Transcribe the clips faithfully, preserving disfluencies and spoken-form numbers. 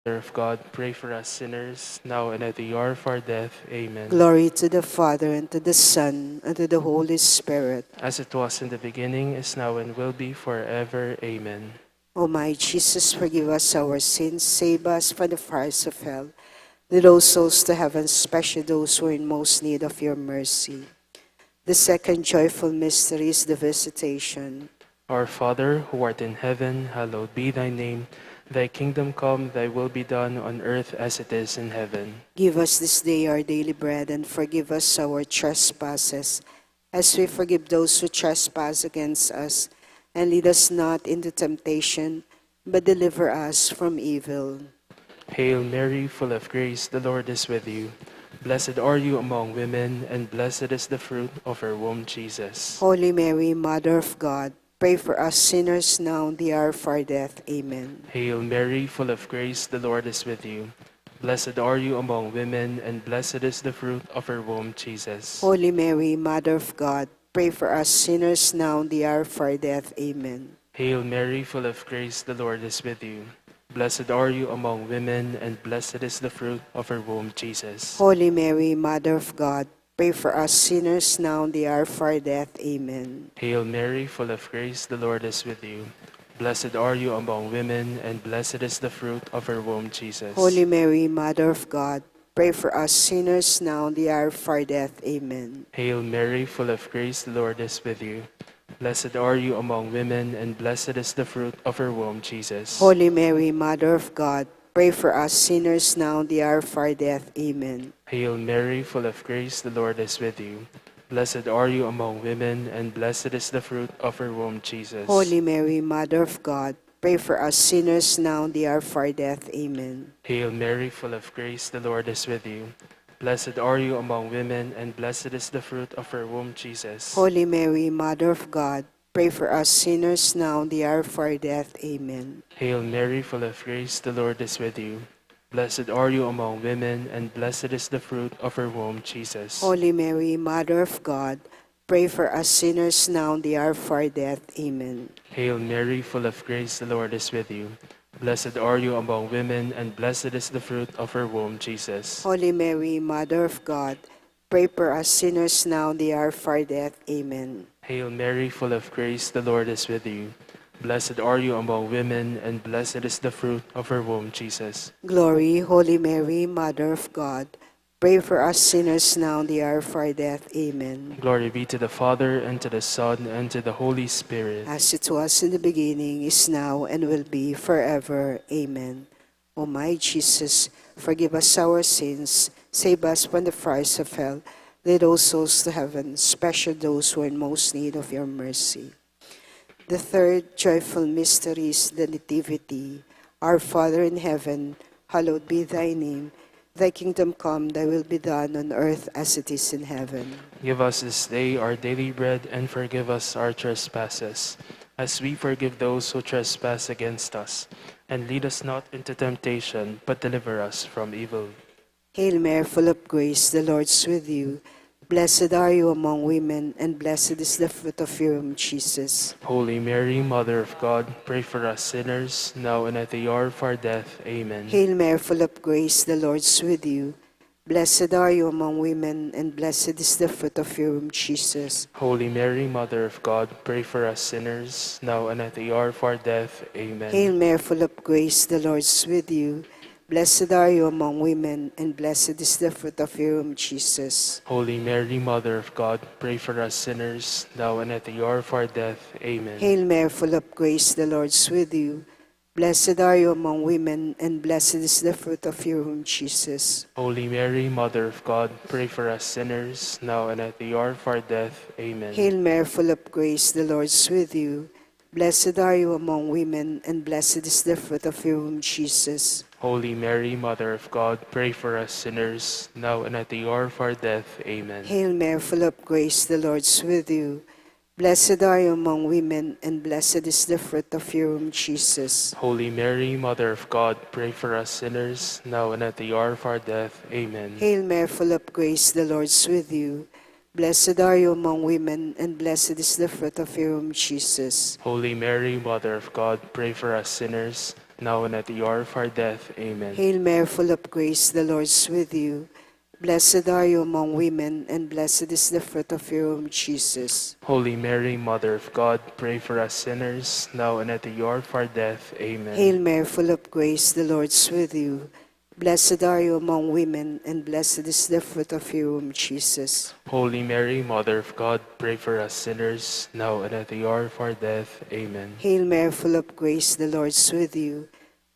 Mother of God, pray for us sinners, now and at the hour of our death. Amen. Glory to the Father, and to the Son, and to the Holy Spirit. As it was in the beginning, is now, and will be forever. Amen. O my Jesus, forgive us our sins, save us from the fires of hell. Lead all souls to heaven, especially those who are in most need of your mercy. The second joyful mystery is the visitation. Our Father, who art in heaven, hallowed be thy name. Thy kingdom come, thy will be done on earth as it is in heaven. Give us this day our daily bread, and forgive us our trespasses, as we forgive those who trespass against us. And lead us not into temptation, but deliver us from evil. Hail Mary, full of grace, the Lord is with you. Blessed are you among women, and blessed is the fruit of your womb, Jesus. Holy Mary, Mother of God, pray for us sinners now and the hour of our death. Amen. Hail Mary, full of grace, the Lord is with you. Blessed are you among women, and blessed is the fruit of your womb, Jesus. Holy Mary, Mother of God, pray for us sinners now and the hour of our death. Amen. Hail Mary, full of grace, the Lord is with you. Blessed are you among women, and blessed is the fruit of your womb, Jesus. Holy Mary, Mother of God, pray for us sinners now and the hour of our death. Amen. Hail Mary, full of grace, the Lord is with you. Blessed are you among women, and blessed is the fruit of your womb, Jesus. Holy Mary, Mother of God, pray for us sinners now and the hour of our death. Amen. Hail Mary, full of grace, the Lord is with you. Blessed are you among women, and blessed is the fruit of your womb, Jesus. Holy Mary, Mother of God, pray for us sinners now and the hour of our death. Amen. Hail Mary, full of grace, the Lord is with you. Blessed are you among women, and blessed is the fruit of your womb, Jesus. Holy Mary, Mother of God, pray for us sinners now and the hour of our death. Amen. Hail Mary, full of grace, the Lord is with you. Blessed are you among women, and blessed is the fruit of your womb, Jesus. Holy Mary, Mother of God, pray for us sinners now and the hour of our death. Amen. Hail Mary, full of grace, the Lord is with you. Blessed are you among women, and blessed is the fruit of your womb, Jesus. Holy Mary, Mother of God, pray for us sinners now and the hour of our death. Amen. Hail Mary, full of grace, the Lord is with you. Blessed are you among women, and blessed is the fruit of your womb, Jesus. Holy Mary, Mother of God, pray for us sinners now and the hour of our death. Amen. Hail Mary, full of grace, the Lord is with you. Blessed are you among women, and blessed is the fruit of your womb, Jesus. Glory, Holy Mary, Mother of God, pray for us sinners now and the hour of our death. Amen. Glory be to the Father, and to the Son, and to the Holy Spirit. As it was in the beginning, is now, and will be forever. Amen. O my Jesus, forgive us our sins, save us from the fires of hell, lead all souls to heaven, especially those who are in most need of your mercy. The third joyful mystery is the Nativity. Our Father in heaven, hallowed be thy name. Thy kingdom come, thy will be done on earth as it is in heaven. Give us this day our daily bread, and forgive us our trespasses, as we forgive those who trespass against us. And lead us not into temptation, but deliver us from evil. Hail Mary, full of grace, the Lord is with you. Blessed are you among women, and blessed is the fruit of your womb, Jesus. Holy Mary, Mother of God, pray for us sinners, now and at the hour of our death. Amen. Hail Mary, full of grace, the Lord is with you. Blessed are you among women, and blessed is the fruit of your womb, Jesus. Holy Mary, Mother of God, pray for us sinners, now and at the hour of our death. Amen. Hail Mary, full of grace, the Lord is with you. Blessed are you among women, and blessed is the fruit of your womb, Jesus. Holy Mary, Mother of God, pray for us sinners, now and at the hour of our death. Amen. Hail Mary, full of grace, the Lord is with you. Blessed are you among women, and blessed is the fruit of your womb, Jesus. Holy Mary, Mother of God, pray for us sinners, now and at the hour of our death. Amen. Hail Mary, full of grace, the Lord is with you. Blessed are you among women, and blessed is the fruit of your womb, Jesus. Holy Mary, Mother of God, pray for us sinners, now and at the hour of our death. Amen. Hail Mary, full of grace, the Lord is with you. Blessed are you among women, and blessed is the fruit of your womb, Jesus. Holy Mary, Mother of God, pray for us sinners, now and at the hour of our death. Amen. Hail Mary, full of grace, the Lord is with you. Blessed are you among women, and blessed is the fruit of your womb, Jesus. Holy Mary, Mother of God, pray for us sinners, now and at the hour of our death. Amen. Hail Mary, full of grace, the Lord is with you. Blessed are you among women, and blessed is the fruit of your womb, Jesus. Holy Mary, Mother of God, pray for us sinners, now and at the hour of our death. Amen. Hail Mary, full of grace, the Lord is with you. Blessed are you among women, and blessed is the fruit of your womb, Jesus. Holy Mary, Mother of God, pray for us sinners, now and at the hour of our death. Amen. Hail Mary, full of grace, the Lord is with you.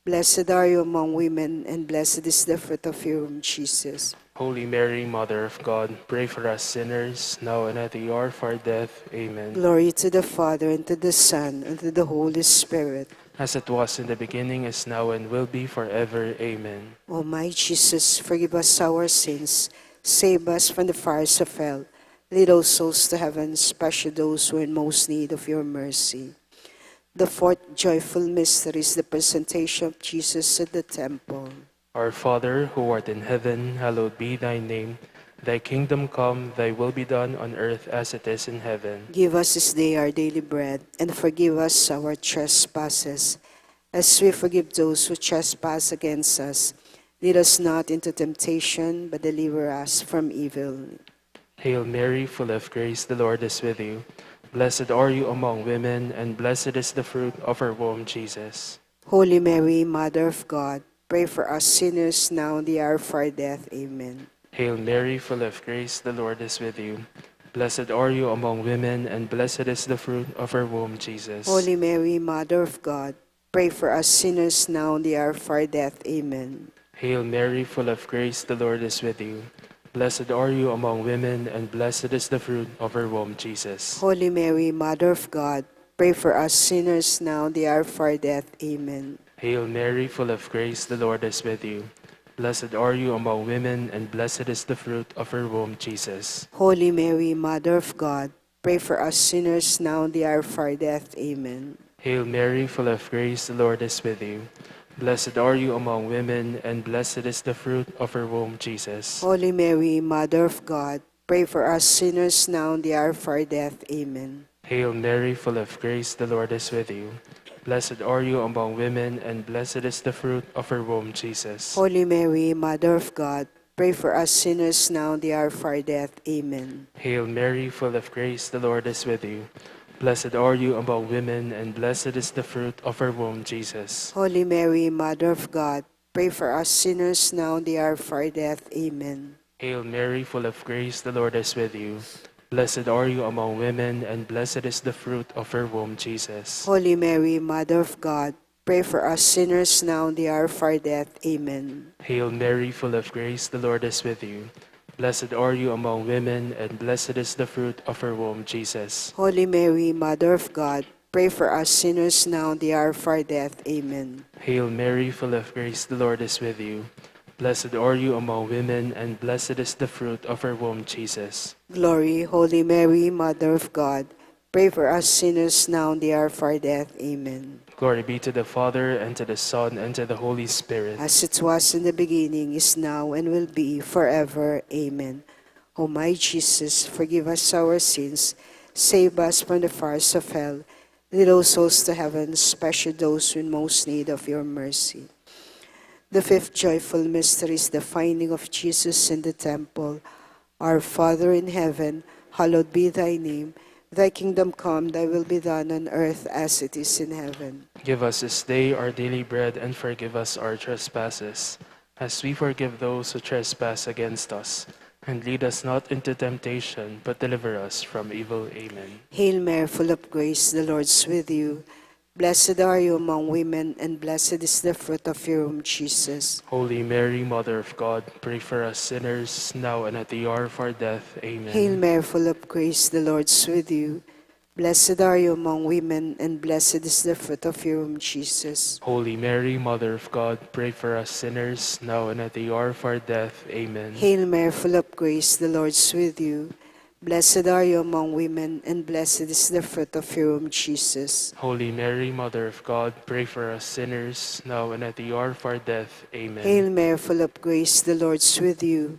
Blessed are you among women, and blessed is the fruit of your womb, Jesus. Holy Mary, Mother of God, pray for us sinners, now and at the hour of our death. Amen. Glory to the Father, and to the Son, and to the Holy Spirit. As it was in the beginning, is now, and will be forever. Amen. O my Jesus, forgive us our sins, save us from the fires of hell, lead all souls to heaven, especially those who are in most need of your mercy. The fourth joyful mystery is the presentation of Jesus at the temple. Our Father, who art in heaven, hallowed be thy name. Thy kingdom come, thy will be done on earth as it is in heaven. Give us this day our daily bread, and forgive us our trespasses, as we forgive those who trespass against us. Lead us not into temptation, but deliver us from evil. Hail Mary, full of grace, the Lord is with you. Blessed are you among women, and blessed is the fruit of your womb, Jesus. Holy Mary, Mother of God, pray for us sinners now and the hour of our death. Amen. Hail Mary, full of grace, the Lord is with you. Blessed are you among women, and blessed is the fruit of your womb, Jesus. Holy Mary, Mother of God, pray for us sinners now and the hour of our death. Amen. Hail Mary, full of grace, the Lord is with you. Blessed are you among women, and blessed is the fruit of your womb, Jesus. Holy Mary, Mother of God, pray for us sinners now and the hour of our death. Amen. Hail Mary, full of grace, the Lord is with you. Blessed are you among women, and blessed is the fruit of your womb, Jesus. Holy Mary, Mother of God, pray for us sinners now and the hour of our death. Amen. Hail Mary, full of grace, the Lord is with you. Blessed are you among women, and blessed is the fruit of your womb, Jesus. Holy Mary, Mother of God, pray for us sinners now and the hour of our death. Amen. Hail Mary, full of grace, the Lord is with you. Blessed are you among women, and blessed is the fruit of your womb, Jesus. Holy Mary, Mother of God, pray for us sinners now and the hour of our death. Amen. Hail Mary, full of grace, the Lord is with you. Blessed are you among women, and blessed is the fruit of your womb, Jesus. Holy Mary, Mother of God, pray for us sinners now and the hour of our death. Amen. Hail Mary, full of grace, the Lord is with you. Blessed are you among women, and blessed is the fruit of your womb, Jesus. Holy Mary, Mother of God, pray for us sinners now and the hour of our death. Amen. Hail Mary, full of grace, the Lord is with you. Blessed are you among women, and blessed is the fruit of your womb, Jesus. Holy Mary, Mother of God, pray for us sinners now and the hour of our death. Amen. Hail Mary, full of grace, the Lord is with you. Blessed are you among women, and blessed is the fruit of your womb, Jesus. Glory, Holy Mary, Mother of God, pray for us sinners now and the hour of our death. Amen. Glory be to the Father, and to the Son, and to the Holy Spirit. As it was in the beginning, is now, and will be forever. Amen. O my Jesus, forgive us our sins, save us from the fires of hell, lead all souls to heaven, especially those in most need of your mercy. The fifth joyful mystery is the finding of Jesus in the temple. Our Father in heaven, hallowed be thy name. Thy kingdom come, thy will be done on earth as it is in heaven. Give us this day our daily bread, and forgive us our trespasses, as we forgive those who trespass against us. And lead us not into temptation, but deliver us from evil. Amen. Hail Mary, full of grace, the Lord is with you. Blessed are you among women, and blessed is the fruit of your womb, Jesus. Holy Mary, Mother of God, pray for us sinners, now and at the hour of our death. Amen. Hail Mary, full of grace, the Lord is with you. Blessed are you among women, and blessed is the fruit of your womb, Jesus. Holy Mary, Mother of God, pray for us sinners, now and at the hour of our death. Amen. Hail Mary, full of grace, the Lord is with you. Blessed are you among women, and blessed is the fruit of your womb, Jesus. Holy Mary, Mother of God, pray for us sinners, now and at the hour of our death. Amen. Hail Mary, full of grace, the Lord is with you.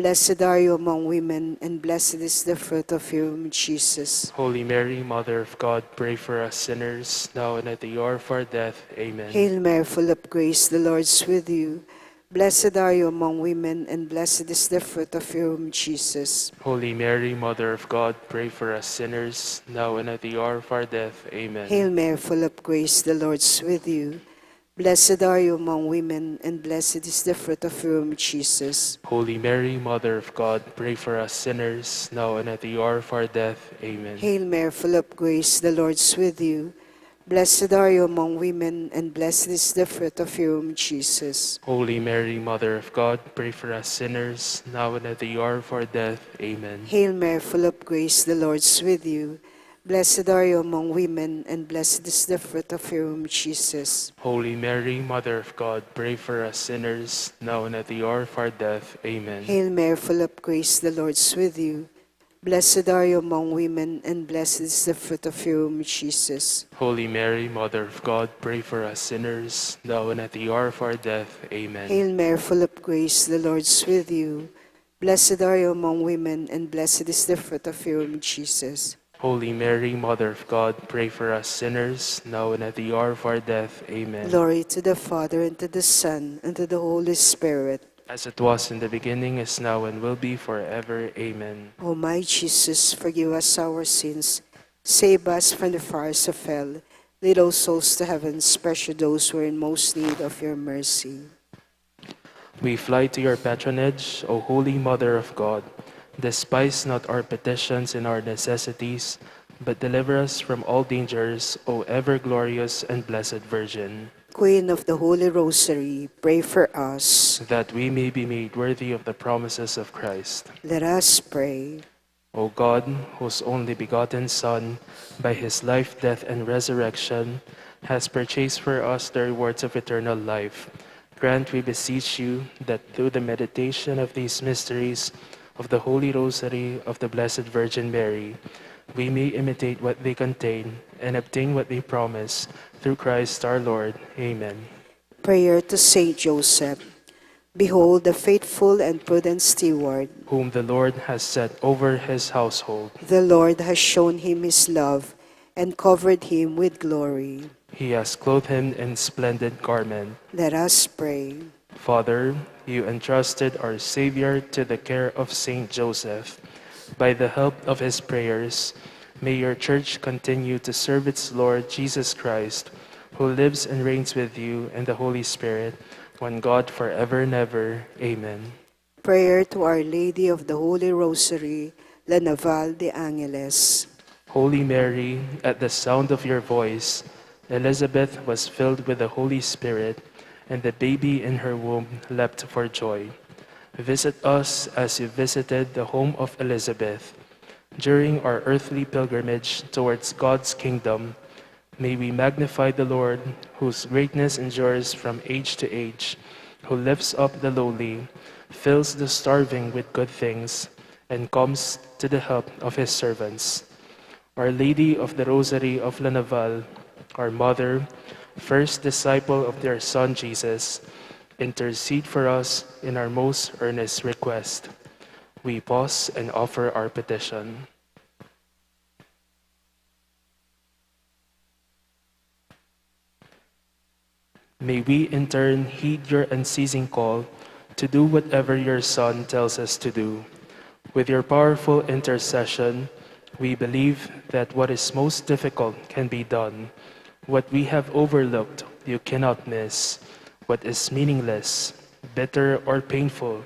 Blessed are you among women, and blessed is the fruit of your womb, Jesus. Holy Mary, Mother of God, pray for us sinners, now and at the hour of our death. Amen. Hail Mary, full of grace, the Lord's with you. Blessed are you among women, and blessed is the fruit of your womb, Jesus. Holy Mary, Mother of God, pray for us sinners, now and at the hour of our death. Amen. Hail Mary, full of grace, the Lord's with you. Blessed are you among women, and blessed is the fruit of your womb, Jesus. Holy Mary, Mother of God, pray for us sinners, now and at the hour of our death. Amen. Hail Mary, full of grace, the Lord's with you. Blessed are you among women, and blessed is the fruit of your womb, Jesus. Holy Mary, Mother of God, pray for us sinners, now and at the hour of our death. Amen. Hail Mary, full of grace, the Lord's with you. Blessed are you among women, and blessed is the fruit of your womb, Jesus. Holy Mary, Mother of God, pray for us sinners, now and at the hour of our death. Amen. Hail Mary, full of grace, the Lord's with you. Blessed are you among women, and blessed is the fruit of your womb, Jesus. Holy Mary, Mother of God, pray for us sinners, now and at the hour of our death. Amen. Hail Mary, full of grace, the Lord's with you. Blessed are you among women, and blessed is the fruit of your womb, Jesus. Holy Mary, Mother of God, pray for us sinners, now and at the hour of our death. Amen. Glory to the Father, and to the Son, and to the Holy Spirit. As it was in the beginning, is now, and will be forever. Amen. O my Jesus, forgive us our sins, save us from the fires of hell, lead all souls to heaven, especially those who are in most need of your mercy. We fly to your patronage, O Holy Mother of God. Despise not our petitions and our necessities, but deliver us from all dangers, O ever glorious and blessed Virgin. Queen of the Holy Rosary, pray for us. That we may be made worthy of the promises of Christ. Let us pray. O God, whose only begotten Son, by his life, death, and resurrection, has purchased for us the rewards of eternal life, grant, we beseech you, that through the meditation of these mysteries of the Holy Rosary of the Blessed Virgin Mary, we may imitate what they contain and obtain what they promise, through Christ our Lord. Amen. Prayer to Saint Joseph. Behold the faithful and prudent steward, whom the Lord has set over his household. The Lord has shown him his love and covered him with glory. He has clothed him in splendid garment. Let us pray. Father, you entrusted our Savior to the care of Saint Joseph. By the help of his prayers, may your church continue to serve its Lord Jesus Christ, who lives and reigns with you in the Holy Spirit, one God, forever and ever. Amen. Prayer to Our Lady of the Holy Rosary, La Naval de Angeles. Holy Mary, at the sound of your voice, Elizabeth was filled with the Holy Spirit, and the baby in her womb leapt for joy. Visit us as you visited the home of Elizabeth. During our earthly pilgrimage towards God's kingdom, may we magnify the Lord, whose greatness endures from age to age, who lifts up the lowly, fills the starving with good things, and comes to the help of his servants. Our Lady of the Rosary of La Naval, our Mother, first disciple of their Son Jesus, intercede for us in our most earnest request. We pause and offer our petition. May we in turn heed your unceasing call to do whatever your Son tells us to do. With your powerful intercession, we believe that what is most difficult can be done. What we have overlooked, you cannot miss. What is meaningless, bitter, or painful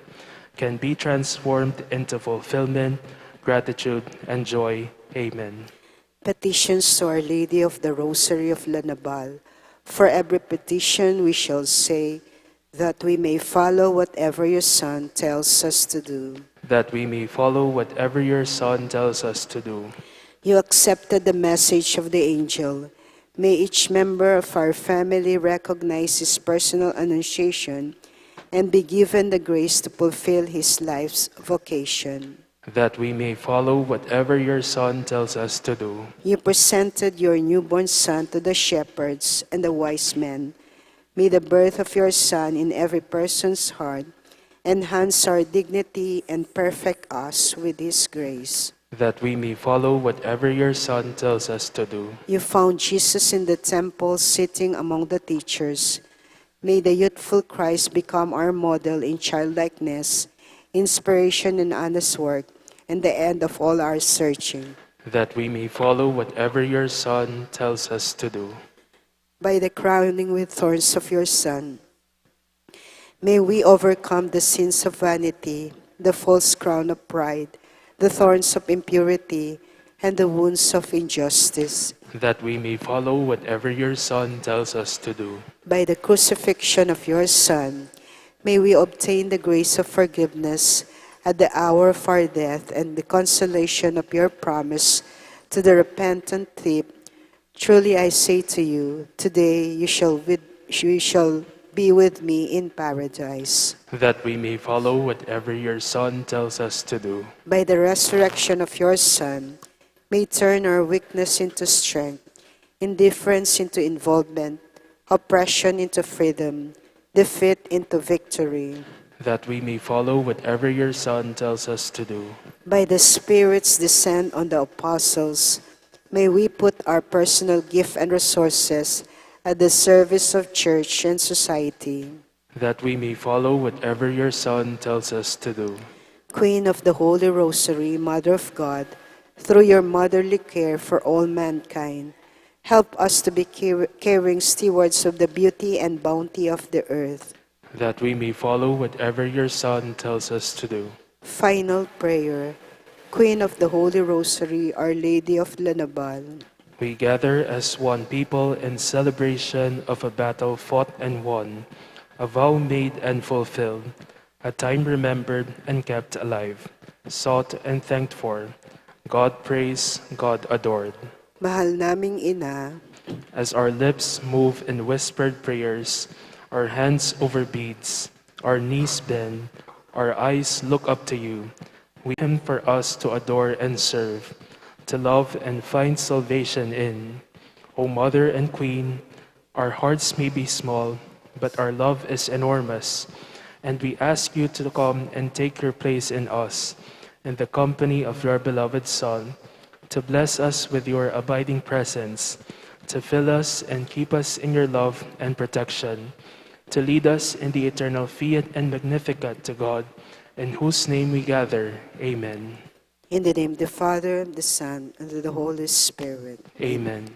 can be transformed into fulfillment, gratitude, and joy. Amen. Petitions to Our Lady of the Rosary of La Naval. For every petition we shall say, that we may follow whatever your Son tells us to do. That we may follow whatever your Son tells us to do. You accepted the message of the angel. May each member of our family recognize his personal annunciation and be given the grace to fulfill his life's vocation. That we may follow whatever your Son tells us to do. You presented your newborn Son to the shepherds and the wise men. May the birth of your Son in every person's heart Enhance our dignity and perfect us with His grace. That we may follow whatever your Son tells us to do. You found Jesus in the temple, sitting among the teachers. May the youthful Christ become our model in childlikeness, inspiration in honest work, and the end of all our searching. That we may follow whatever your Son tells us to do. By the crowning with thorns of your Son, may we overcome the sins of vanity, the false crown of pride, the thorns of impurity, and the wounds of injustice. That we may follow whatever your Son tells us to do. By the crucifixion of your Son, may we obtain the grace of forgiveness at the hour of our death and the consolation of your promise to the repentant thief. Truly I say to you, today you shall, with, you shall be with me in paradise. That we may follow whatever your Son tells us to do. By the resurrection of your Son, may turn our weakness into strength, indifference into involvement, oppression into freedom, defeat into victory. That we may follow whatever your Son tells us to do. By the Spirit's descent on the apostles, may we put our personal gift and resources at the service of church and society. That we may follow whatever your Son tells us to do. Queen of the Holy Rosary, Mother of God, through your motherly care for all mankind, help us to be care- caring stewards of the beauty and bounty of the earth. That we may follow whatever your Son tells us to do. Final prayer. Queen of the Holy Rosary, Our Lady of La Naval. We gather as one people in celebration of a battle fought and won, a vow made and fulfilled, a time remembered and kept alive, sought and thanked for, God praised, God adored. Mahal naming Ina. As our lips move in whispered prayers, our hands over beads, our knees bend, our eyes look up to you, we him for us to adore and serve, to love and find salvation in. O Mother and Queen, our hearts may be small, but our love is enormous, and we ask you to come and take your place in us, in the company of your beloved Son, to bless us with your abiding presence, to fill us and keep us in your love and protection, to lead us in the eternal Fiat and Magnificat to God, in whose name we gather. Amen. In the name of the Father, the Son, and the Holy Spirit. Amen.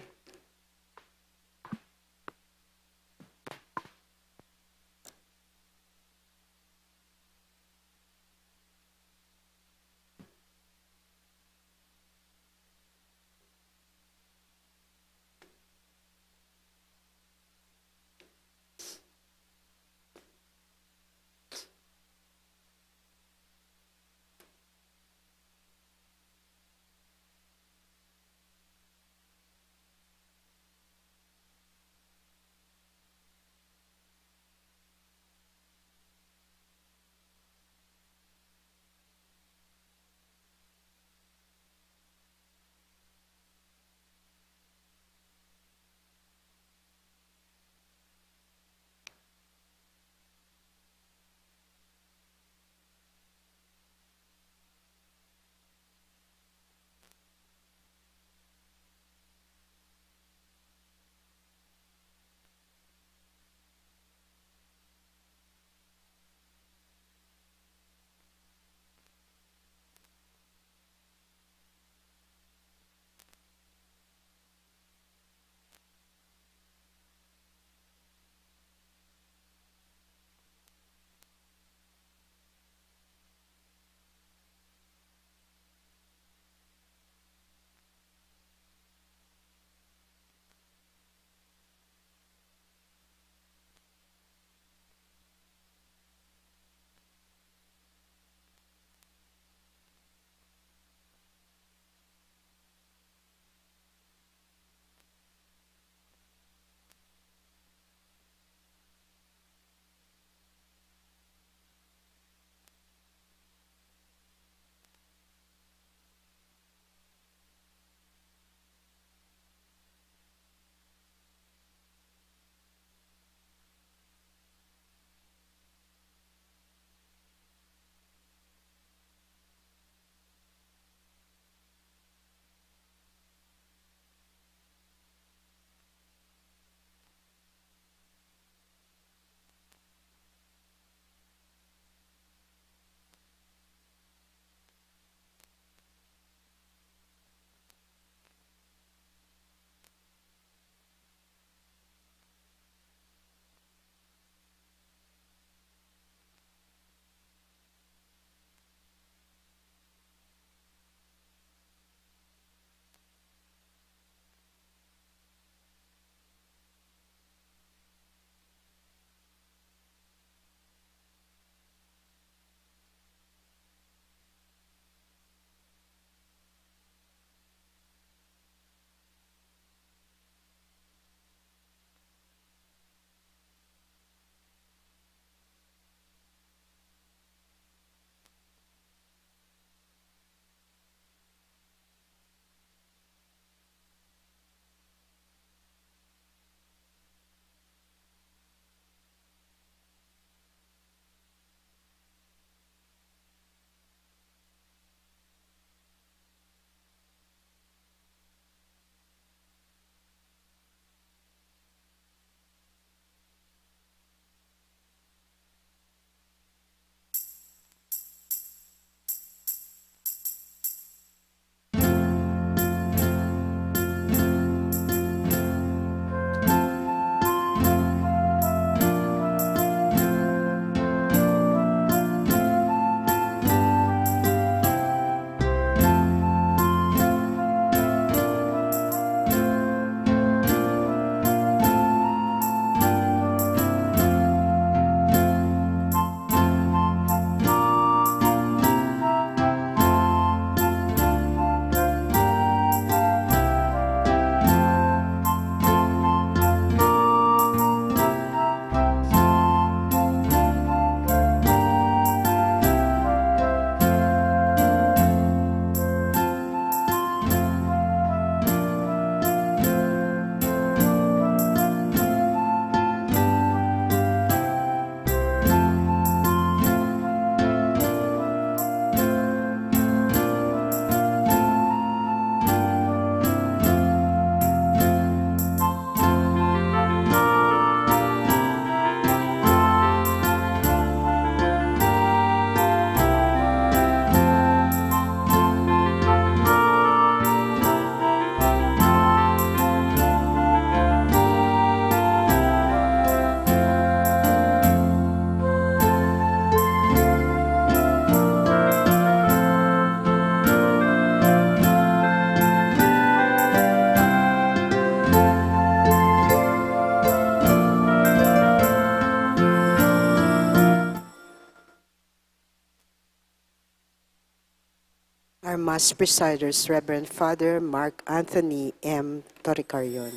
Our Mass presider is Reverend Father Mark Anthony M. Torrecarion.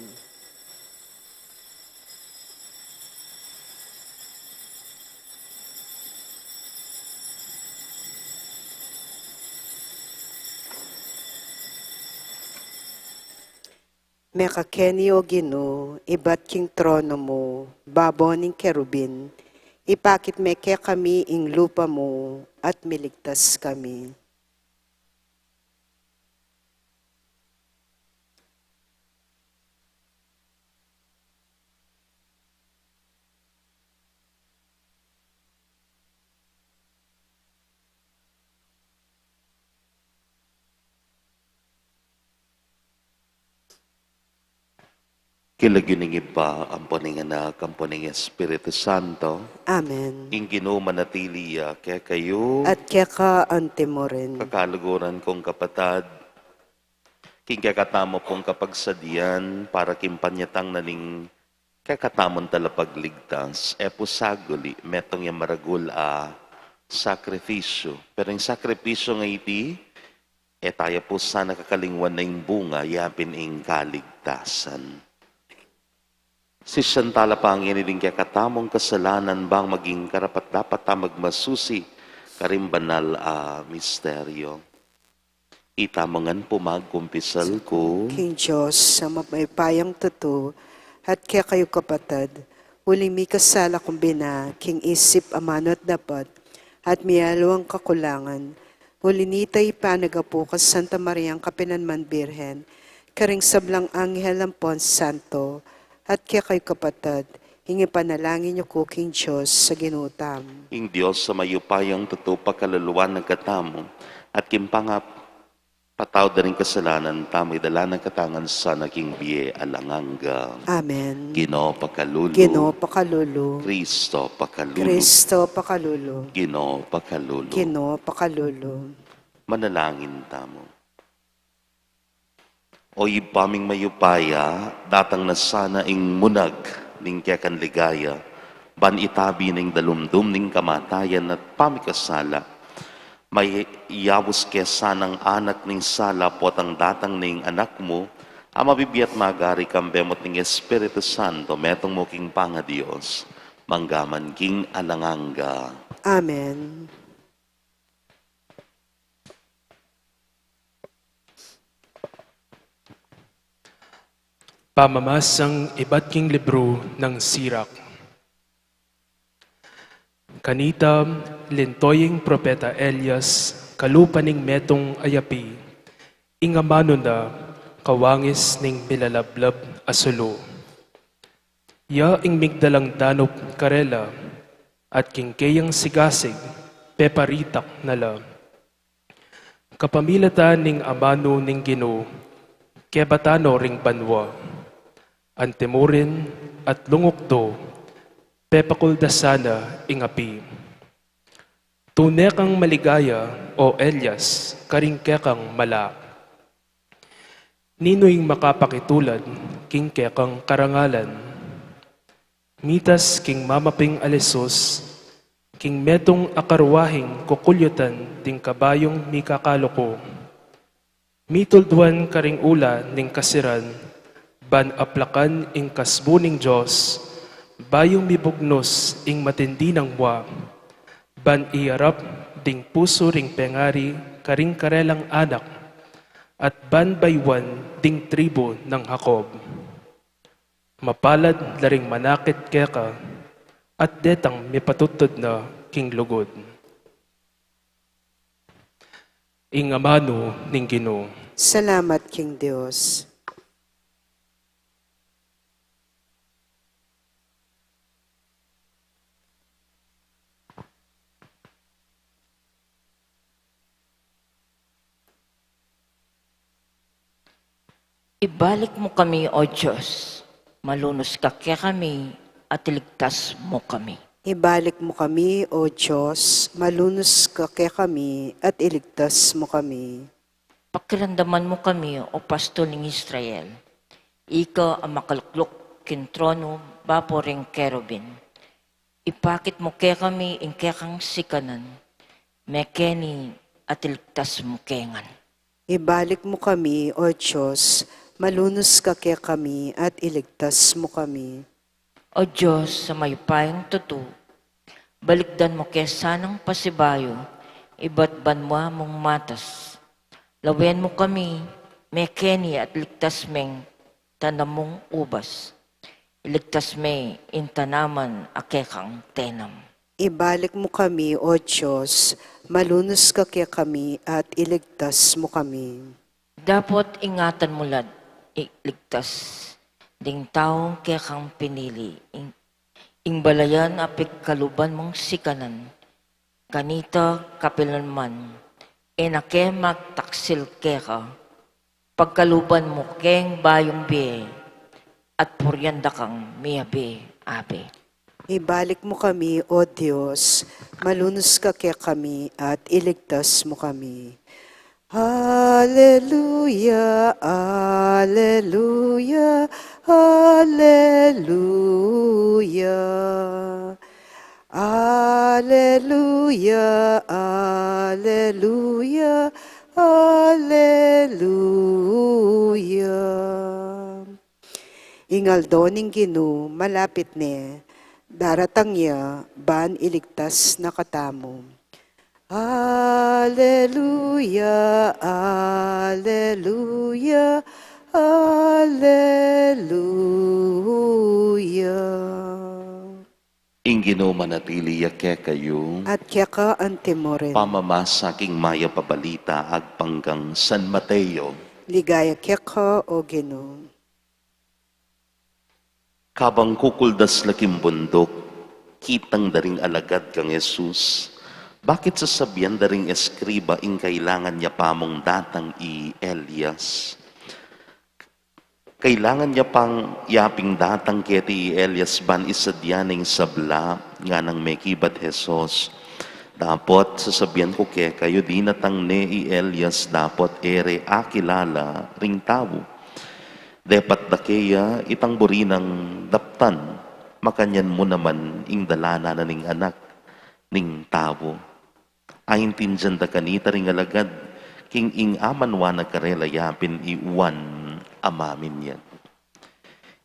Meka keni, O Ginu, ibat king trono mu, babo ning kerubin, ipakit me kekami ing lupa mu, at miligtas kami. King lagyu ning Ibpa, ampo ning Anak, ampo ning Espiritu Santo. Amen. Ing Ginu manatili ya kekayu. At keka antimurin. Kakaluguran kung kapatad, king kekatamu pung kapagsadian, para king panyatang na ning kekatamung talapagligtas, e pu saguli, metung yang maragul a sakripisyu. Pero ing sakripisyu a iti, e taya pu sana kakalingwan na ing bunga, yapin ing kaligtasan. Sisian tala pa ngeni ding kekatamung kasalanan bang maging karapat-dapat ta magmasusi karing banal a misteryo. Ita mu ngan pu magkumpisal ku king Dios a mayupayang tutu, at kekayu kapatad, uling mikasala ku bina king isip, amanu at dapat, at mialiwang kakulangan. Uli nita, ipanagapu ku Santa Mariang kapilanman Birhen, karing sablang anghel ampon santo, at kekayu kapatad, ing ipanalangin yu ku king Dios a Ginu tamu. Ing Dios a mayupayang tutu pakalulu na katamu, at king pangap- patawad da ring kasalanan tamu, idala na katamu ngan sana king bie alang angga. Amen. Ginu pakalulu. Ginu pakalulu. Kristo pakalulu. Kristo pakalulu. Ginu pakalulu. Ginu pakalulu. Manalangin tamu. O Ibpa ming mayupaya, datang na sana ing munag ning kekang ligaya, ban itabi ning dalumdum ning kamatayan at pamikasala. Mayaus ke sanang anak ning sala potang datang ning Anak mu, a mabibie at magari kambe mu at ning Espiritu Santo, metung mu king pangaDios, mangga man king alang angga. Amen. Pamamasang ibat king libru nang Sirak. Kanita, linto ing propeta Elias kalupa ning metung a yapi, ing amanu na kawangis ning milalablab a sulu. Ya ing migdalang danup karela, at king keyang sigasig peparitak na la. Kapamilatan ning amanu ning Ginu, kebatan no ring banua. Antimurin at lungukdo, pepakuldasan na ing api. Tune kang maligaya, o Elias, karing kekang mala. Ninu ing makapakitulad king kekang karangalan? Mitas king mamaping a lesus, king metung a karwahing kukulyutan ding kabayung mikakaluku. Mitulduan karing ula ning kasiran, ban aplakan ing kasbu ning Dios, bayu mibugnus ing matindi nang mua, ban iyarap ding pusu ring pengari karing karelang anak, at ban bayuan ding tribu nang Jacob. Mapalad la ring manakit keka, at detang mipatudtud na king lugud. Ing amanu ning Ginu. Salamat king Dios. Ibalik mu kami, O Dios, malunus ka kekami, at iligtas mu kami. Ibalik mu kami, O Dios, malunus ka kekami, at iligtas mu kami. Pakiramdaman mu kami, O Pastul ning Israel, ika a makalukluk king tronu babo ring kerubin. Ipakit mu kekami ing kekang sikanan, mekeni at iligtas mu ke ngan. Ibalik mu kami, O Dios, malunus ka kekami at iligtas mu kami. O Dios a mayupayang tutu, balikdan mu ke sanang pasibayu ibat banua mung matas. Lawen mu kami mekeni at ligtas meng tanam mung ubas. Iligtas me ing tanaman a kekang tenam. Ibalik mu kami, O Dios, malunus ka kekami at iligtas mu kami. Dapot ingatan mu la at iligtas ding taung kekang pinili, ing, ing balayan a pigkaluban mung sikanan, kanita kapilanman, e na ke magtaksil keka, pagkaluban mu keng bayung bie, at purian da kang miabe-abe. Ibalik mu kami, O Dios, malunus ka kekami at iligtas mu kami. Alleluia, alleluia, alleluia. Alleluia, alleluia, alleluia. Ing aldo ning Ginu malapit ne, daratang ya ban iligtas na katamu. Alleluia, alleluia, alleluia. Ing Ginu manatili ya kekayu. At keka antimurin. Pamamasa king mayap a balita agpang kang San Mateo. Ligaya keka, O Ginu. Kabang kukuldas la king bunduk, kitang da ring alagad kang Jesus. Bakit sasabian da ring eskriba ing kailangan ya pa mung datang i Elias? Kailangan ya pang yaping datang keti i Elias ban isadia ne ing sabla, nganang mekibat Jesus. Dapot sasabian ku kekayu, dinatang ne i Elias dapot e re akilala ring tau. Depat da keya itang buri nang daptan, makanyan mu naman ing dalanan na ning Anak ning Tau. Aintindian da kanita ring alagad king ing amanwa na karela yapin i Juan a maminyag.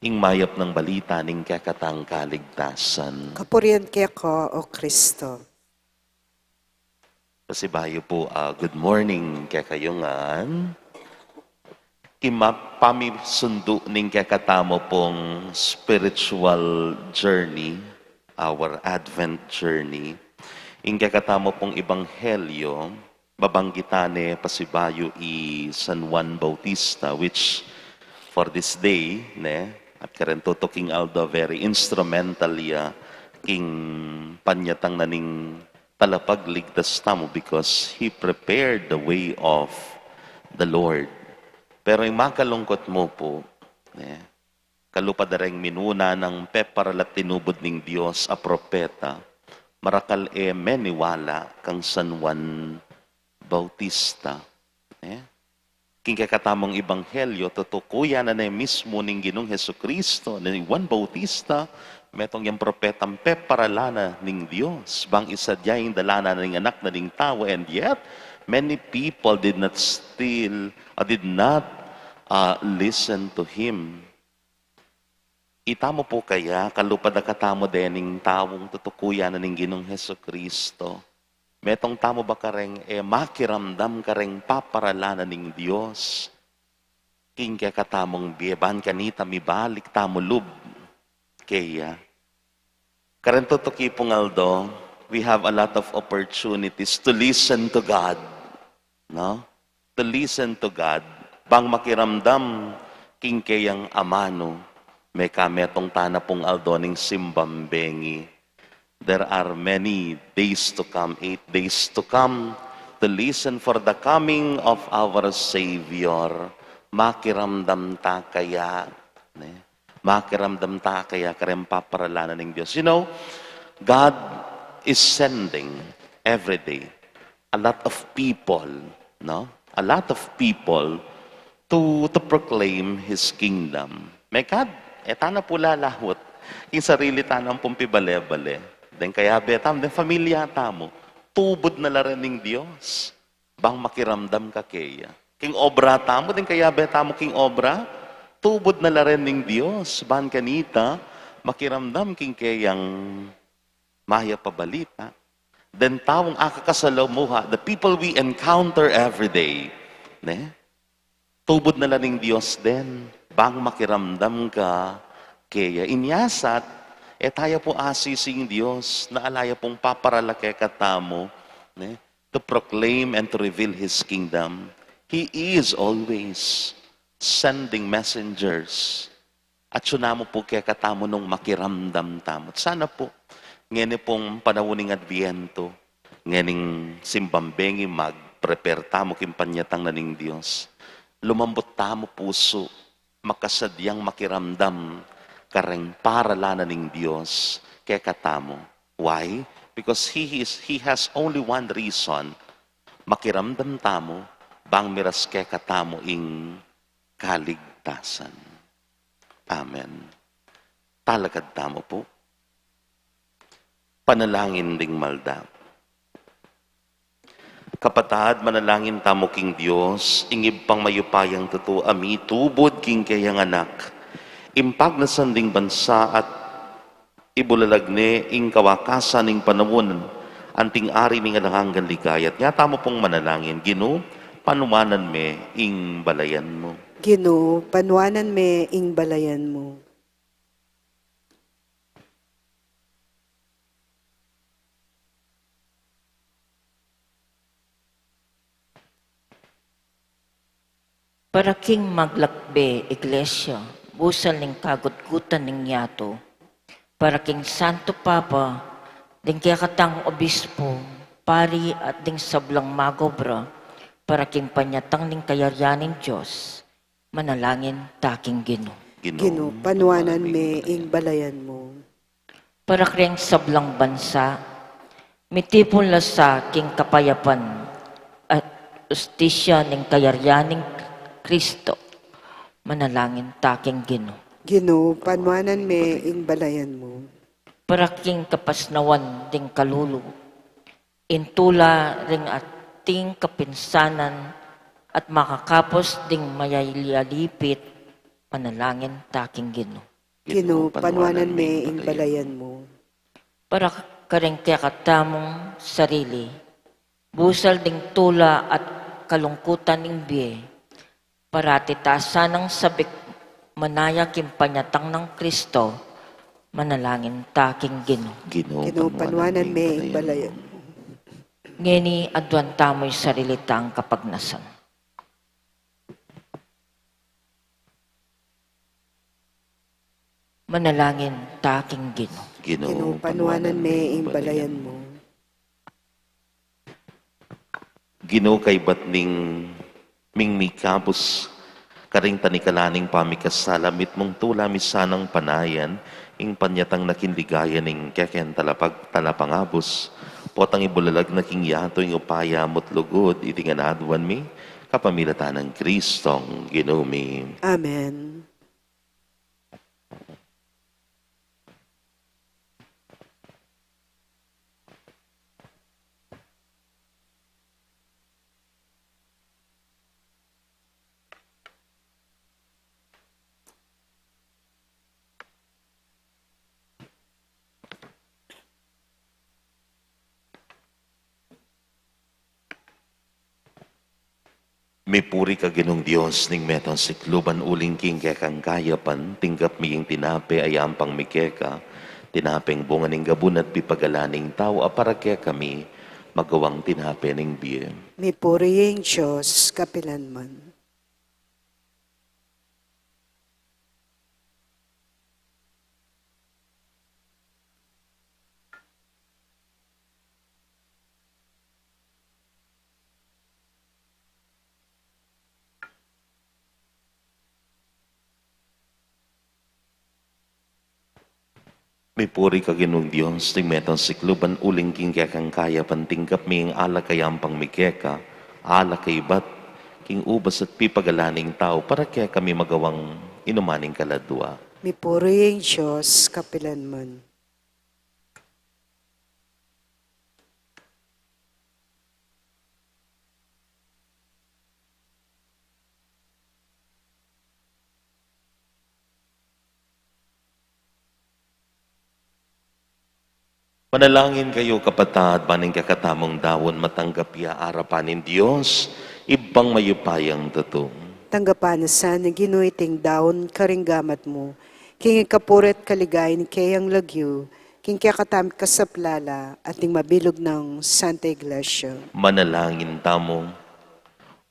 Ing mayap nang balita ning kekatang kaligtasan. Kapurian keka, O Kristo. Pasibayu pu, ah, good morning kekayu ngan. King ma-, pamisundu ning kekatamu pung spiritual journey, our Advent journey, ing kekatamu pung ebanghelyo, babanggitan ne pasibayu i San Juan Bautista, which for this day, ne, at kareng tutuking aldo, very instrumental ya king panyatang na ning talapagligtas tamu, because he prepared the way of the Lord. Pero ing makalungkut mu pu, ne, kalupa da reng minuna nang peparalat tinubud ning Dios a propeta, marakal e meniwala kang San Juan Bautista. Ne? King kekatamung ebanghelyo, tutukuyan na ne mismu ning Ginung Jesucristo, ni Juan Bautista, metung yang propetang peparalan na ning Dios, bang isadia ing dalanan na ning Anak na ning Tau, and yet, many people did not still, uh, did not, uh, listen to him. Itamu pu kaya, kalupa da katamu dening taung tutukuyan na ning Ginung Jesucristo, metung tamu ba kareng, e, makiramdam kareng paparalan na ning Dios king kekatamung bie, ban kanita mibalik tamu lub keya? Kareng tutuki pung aldo, we have a lot of opportunities to listen to God, no? To listen to God, bang makiramdam king keyang amanu. Meka metung tana pung aldo ning simbang bengi. There are many days to come, eight days to come, to listen for the coming of our Savior. Makiramdam ta kaya, ne? Makiramdam ta kaya kareng paparalan na ning Dios? You know, God is sending every day a lot of people, no? A lot of people to, to proclaim His kingdom. Mekad, e tana pu lalaut king sarili tana pung pibale-bale. Deng kayabe tamu, deng familia tamu, tubud na la rin ning Dios. Bang makiramdam ka keya. King obra tamu, deng kayabe tamu king obra, tubud na la ren ning Dios, ban kanita, makiramdam king keyang mayap a balita. Deng taung akakasalamuha, the people we encounter every day, ne? Tubud na la ning Dios den, bang makiramdam ka keya. Inya sat, e taya pu asising Dios, na ala ya pung paparala kekatamu, ne? To proclaim and to reveal His kingdom. He is always sending messengers. Atyu na mu pu kekatamu nung makiramdam tamu. Sana pu, ngeni pung panaun ning Adviento, ngening simbang bengi mag-prepare tamu king panyatang na ning Dios. Lumambut tamu pusu, makasadyang makiramdam kareng parala na ning Dios kekatamu. Why? Because he is, he has only one reason. Makiramdam tamu, bang miras kekatamu ing kaligtasan. Amen. Talakad tamu pu. Panalangin ding malda. Kapatad, manalangin tamu king Dios, ing Ibpang mayupayang tutu a mitubud king keyang Anak. Ing pagnasan ding bansa at ibulalag ne ing kawakasan ning panaun, anting ari ning alang anggang ligaya. Nya tamu pung manalangin, Ginu, panuanan me ing balayan mu. Ginu, panuanan me ing balayan mu. Para king maglakbe Iglesia, busal ning kagutgutan ning yatu, para king Santo Papa, ding kekatang obispo, pari at ding sablang magobra, para king panyatang ning kayarian ning Dios, manalangin ta king Ginu. Ginu, panuanan me ing balayan mu. Para kareng sablang bansa, mitipun la sa king kapayapan at ustisya ning kayarian ning Kristo, manalangin ta king Ginu. Ginu, panuanan me ing balayan mu. Para king kapasnawan ding kalulu, ing tula ring ating kapinsanan at makakapus ding mayalipit, manalangin ta king Ginu. Ginu, panuanan me ing balayan mu. Para kareng kekatamung sarili, busal ding tula at kalungkutan ning bie, parati ta sanang sabik manaya king panyatang nang Kristo, manalangin ta king Ginu. Ginu, panuanan me ing balayan mu. Ngeni aduan tamu ing sarili tang kapagnasan. Manalangin ta king Ginu. Ginu, panuanan me ing balayan mu. Ginu, kaybat ning ming mikabus karing tanikala ning pamikasala, mitmung tula mi sanang panayan ing panyatang na king ligaya ning kekeng talapag-, talapangabus. Potang ibulalag na king yatu ing upaya mu't lugud, iti ngan aduan mi kapamilatan nang Kristong Ginu mi. Amen. Mipuri ka Ginung Dios ning meto sikluban, uling king kekang kayapan tinggap mi ing tinape a yampang mi keka, tinapeng bunga ning gabun at pipagalan ning tau a para kekami magawang tinape ning bie. Mipuri ing Dios kapilanman. Mipuri ka Ginung Dios ning meto sikluban, uling king kekang kayapan tinggap mi ing alak a yampang mi keka, alak a ibat king ubas at pipagalan ning tau para kekami magawang inuman ning kaladua. Mipuri ing Dios kapilanman. Manalangin kayu, kapatad, ban ing kekatamung daun matanggap ya arapan ning Dios, Ibpang mayupayang tutu. Tanggapan na sa ning Ginu iting daun karing gamat mu, king ikapuri at kaligayan ning keyang lagyu, king kekatamung kasaplalan at ning mabilug nang Santa Iglesia. Manalangin tamu.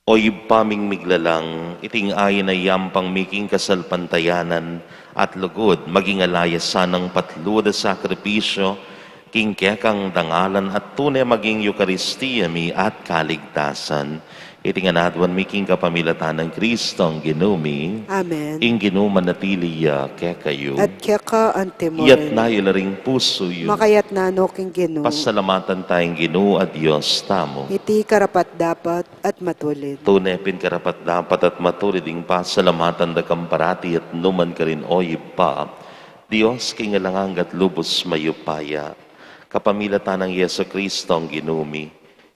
O Ibpa ming miglalang, iting ain a yampang mi king kasalpantayanan at lugud, maging ala ya sanang patlu da sakripisyu king kekang dangalan at tune maging Eukaristia mi at kaligtasan. Iti ngan aduan mi king kapamilatan nang Kristong Ginu mi. Amen. Ing Ginu manatili ya kekayu. At keka antimurin. Iyatas yu la ring pusu yu. Makayatas no king Ginu. Pasalamatan taya ing Ginu a Dios tamu. Iti karapat-dapat at matulid. Tune pin karapat-dapat at matulid ing pasalamatan da ka parati at nu man karin, O Ibpa, Dios king alang angga at lubus mayupaya. Kapamilatan nang Jesucristong Ginu mi,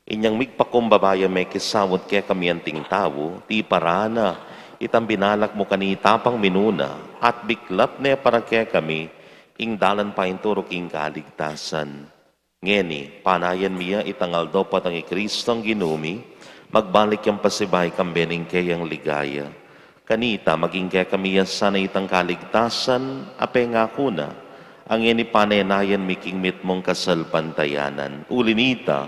inyang migpakumbaba ya mekisamut kekami anting tau, tiparan na itang binalak mu kanita pang minuna, at biklat ne para kekami ing dalan paintulu king kaligtasan. Ngeni, panayan mi ya itang aldo patang i Kristong Ginu mi, magbalik yang pasibayu kambe ning keyang ligaya. Kanita, maging kekami ya sana itang kaligtasan a pengaku na, a ngeni panenayan mi king mitmung kasalpantayanan. Uli nita,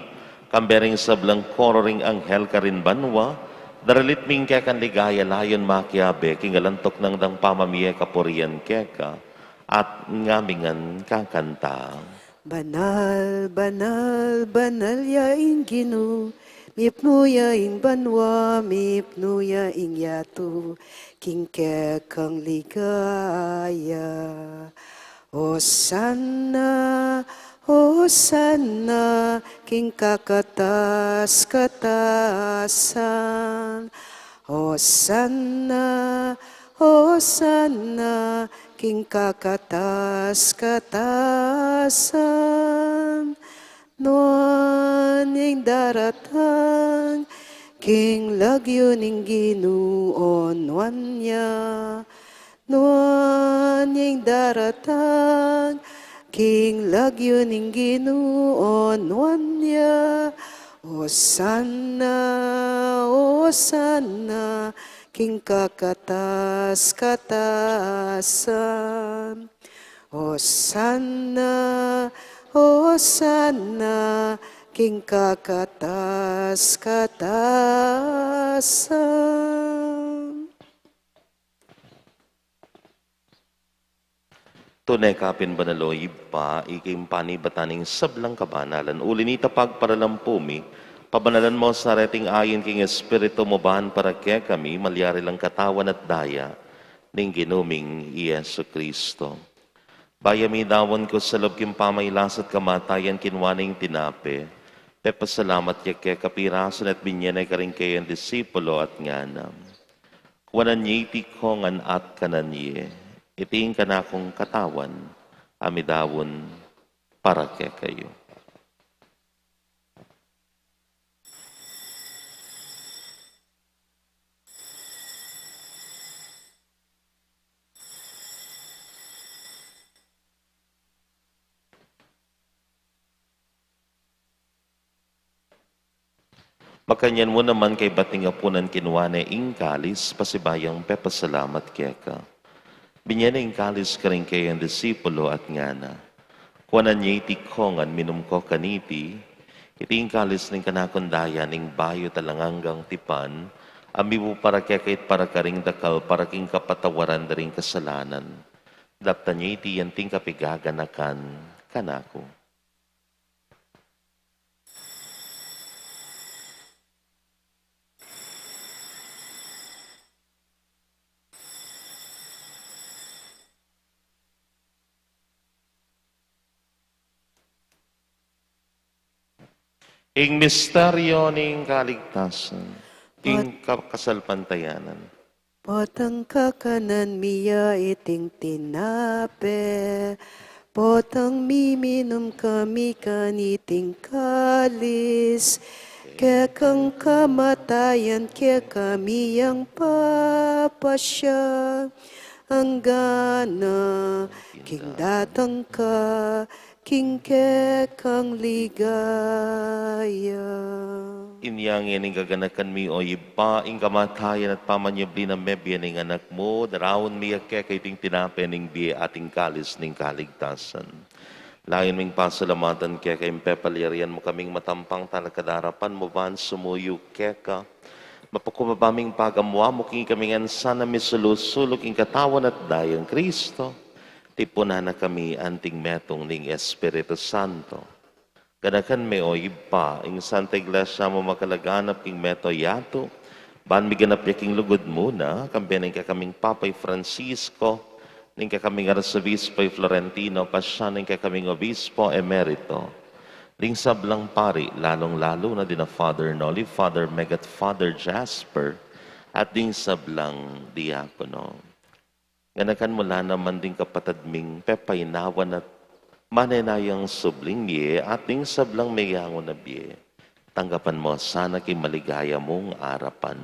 kambe ring sablang koro ring anghel karin banua, daralit mi ing kekang ligaya layun makiabe king alang tuknang dang pamamie kapurian keka, at ngamingan kakanta. Banal, banal, banal ya ing Ginu, mipnu ya ing banua, mipnu ya ing yatu, king kekang ligaya. Hosanna, Hosanna, king kakatas-katasan. Hosanna, Hosanna, king kakatas-katasan. Nuan yang daratang king lagyu ning Ginu, o nuan ya. Nuan yang daratang king lagyu ning Ginu, o nuan ya. Hosanna, Hosanna, king kakatas-katasan. Hosanna, Hosanna, king kakatas-katasan. Tune ka pin banal, o Ibpa, ika ing panibatan ning sablang kabanalan. Uli nita pagparalampu mi, pabanalan mo sa reting ain king Espiritu mu ban para kekami malyari lang katawan at daya ning Ginu ming i Jesucristo. Bayu midaun ku sa lub king pamailas at kamatayan, kinua ne ing tinape, pepasalamat ya keka, pirasu ne at binie ne karing keyang disipulo at ngana: Kuanan ye iti kongan at kanan ye. Iti ing kanakung katawan a midaun para kekayu. Makanyan mu naman kaybat ning apunan, kinua ne ing kalis, pasibayu yang pepasalamat keka, binie ne ing kalis karing keyang disipulo at ngana: Kuanan ye iti kongan, minum ko kaniti, iti ing kalis ning kanakung daya ning bayu at alang anggang tipan, a mibu para kekayu at para karing dakal para king kapatawaran da ring kasalanan. Daptan ye iti anting kapigaganakan kanaku. Ing misteryo ning kaligtasan, ing ka-, kasalpantayanan. Potang kakanan mi ya iting tinape, potang miminum kami kaniting kalis, kekang kamatayan kekami yang papasya, anggana king datang ka king kekang ligaya. Inya ngeni gaganakan mi, o Ibpa, ing kamatayan at pamanyubli nang mebie ning Anak mu, daraun mi keka iting tinape ning bie at ing kalis ning kaligtasan. Layan ming pasalamatan keka ing pepalyarian mu kaming matampang talakad king arapan mu ban sumuyu keka. Mapakumbaba ming pagamuan mu king ikami ngan sana misulu-sulu king katawan at dayang Kristo. Tipunan na kami anting metung ning Espiritu Santo. Ganakan me, o Ibpa, ing Santa Iglesia mu makalaganap king meto yatu, ban miganap ya king lugud mu na, kambe ning kekaming Papa i Francisco, ning kekaming Arsobispo i Florentino, pasian ning kekaming Obispo Emerito, ding sablang pari, lalung-lalu na dina Father Noli, Father Meg at Father Jasper, at ding sablang diakono. Ganakan mu la naman ding kapatad ming pepainawan at manenayang subling bie at ding sablang meyangu na bie. Tanggapan mu sana king maligaya mung arapan.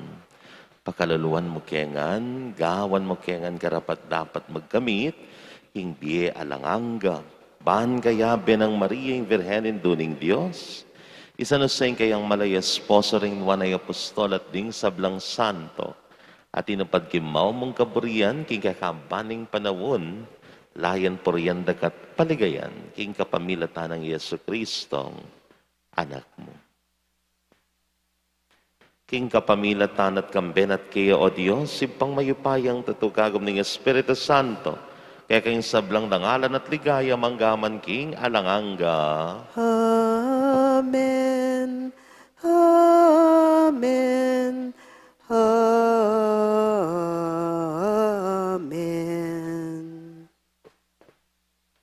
Pakaluluan mu ke ngan, gawan mu ke ngan karapat-dapat magkamit king bie alang angga. Ban kayabe nang Maria ing Virgen Indu ning Dios, i San Jose ing kayang malay esposo, ring nuan a apostol at ding sablang santo, a tinupad king maumung kaburian king kekaban ning panaun, layan purian daka't paligayan king kapamilatan nang Jesucristong Anak mu. King kapamilatan at kambe na at keya, o Dios, Ibpang mayupayang tutu, kagum ning Espiritu Santo, keka ing sablang dangalan at ligaya manggaman king alang angga. Amen. Amen. Amen.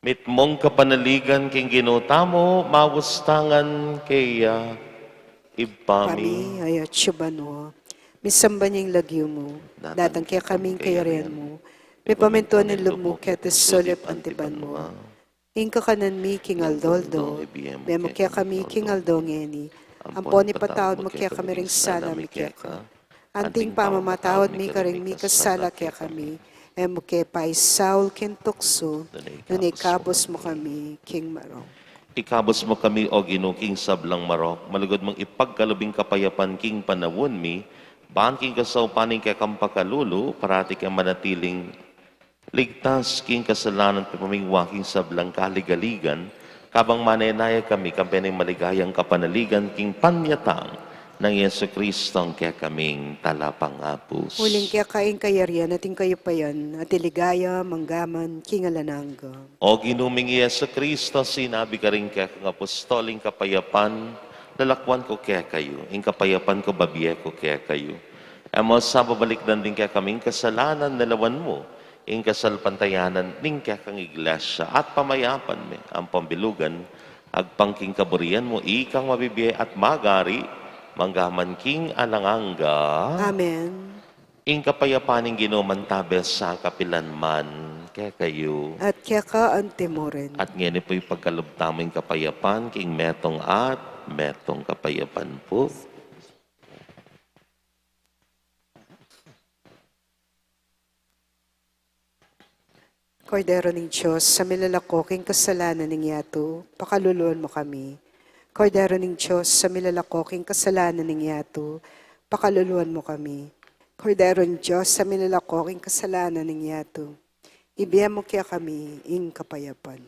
Mitmung kapanaligan king Ginu tamu, mawastangan keya. Ibpa mi, atsu ka banua, misamban ya ing lagyu mu, datang kekami ing kayarian mu, mipamintuan ing lub mu keti sulip anti banua. Ing kakanan mi king aldo-aldo, ibie mu kekami king aldo ngeni, ampon ipatawad mu kekami ring sala mi keka, anti ing pamamatawad mi karing mikasala kekami, e mu ke paisaul king tuksu, nune ikabus mu kami king marok. Ikabus mu kami, o Ginu, king sablang marok, malugud mung ipagkalub ing kapayapan king panaun mi, ban king kasaupan ning kekang pakalulu, parati kaming manatiling ligtas king kasalanan, pepamingwa king sablang kaligaligan, kabang manenaya kami kambe ning maligayang kapanaligan king panyatang nang Jesucristong kekaming Talapangabus. Uling keka ing kayarian at ing kayupayan at ing ligaya manggaman king alang angga. O Ginu ming Jesucristo, sinabi karing kekang apostol, ing kapayapan lalakwan ku kekayu, ing kapayapan ku babie ku kekayu. E mu sa babalikdan ding kekaming kasalanan, lawan mu ing kasalpantayanan ning kekang Iglesia at pamayapan me ampon bilugan, agpang king kaburian mu, ikang mabibie at magari manggaman king alang angga. Amen. Ing kapayapan ning Ginu mantabe sa kapilan man kekayu. At keka anti mu rin. At ngeni pu ipagkalub tamu ing kapayapan king metung at metung kapayapan pu. Kordero ning Dios, a milalako king kasalanan ning yatu, pakaluluan mu kami. Kordero ning Dios, a milalako king kasalanan ning yatu, pakaluluan mu kami. Kordero ning Dios, a milalako king kasalanan ning yatu, ibie mu kekami ing kapayapan.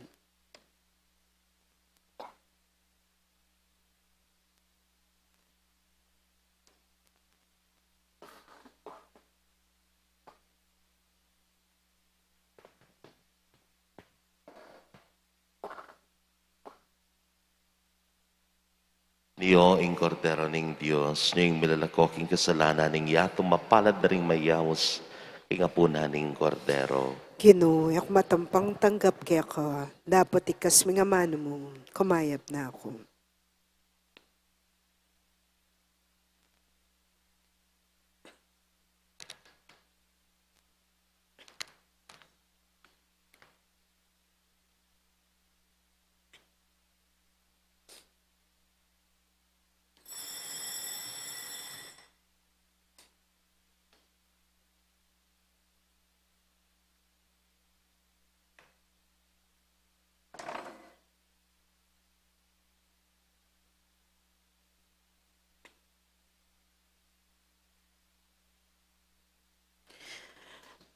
Nyo ing Kordero ning Dios, nyo ing milalako king kasalanan ning yatu, mapalad da ring mayaus king apunan ning Kordero. Ginu, e ku matampang tanggap keka, dapot iktas mu ing amanu mu, kumayap na ku.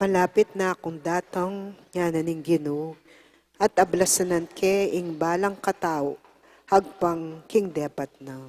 Malapit na kung datang, ngana ning Ginu, at ablasan na ke ing balang katau, agpang king depat na.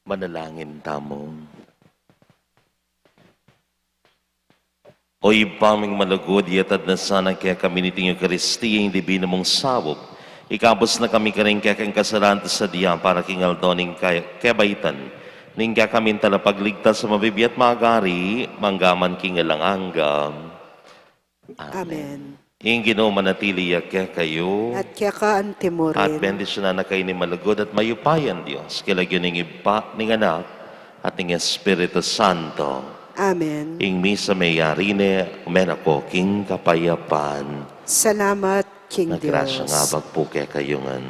Manalangin tamu. O Ibpa ming malugud, iyatad na sana kekami niting Eukaristia ing dibinu mung saup. Ikabus na kami karing kekeng kasalanan at sadya para king aldo ning kay-, kebaitan ning kekaming Talapagligtas a mabibie at magari, mangga man king alang angga. Amen. Amen. Ing Ginu manatili ya kekayu. At keka antimurin. At bendisyunan na kayu ning malugud at mayupayang Dios, king lagyu ning Ibpa, ning Anak, at ning Espiritu Santo. Amen. Ing misa meyari ne, ume na ko king kapayapan. Salamat king Dios. Ing grasya ning Ibpa kekayu ngan.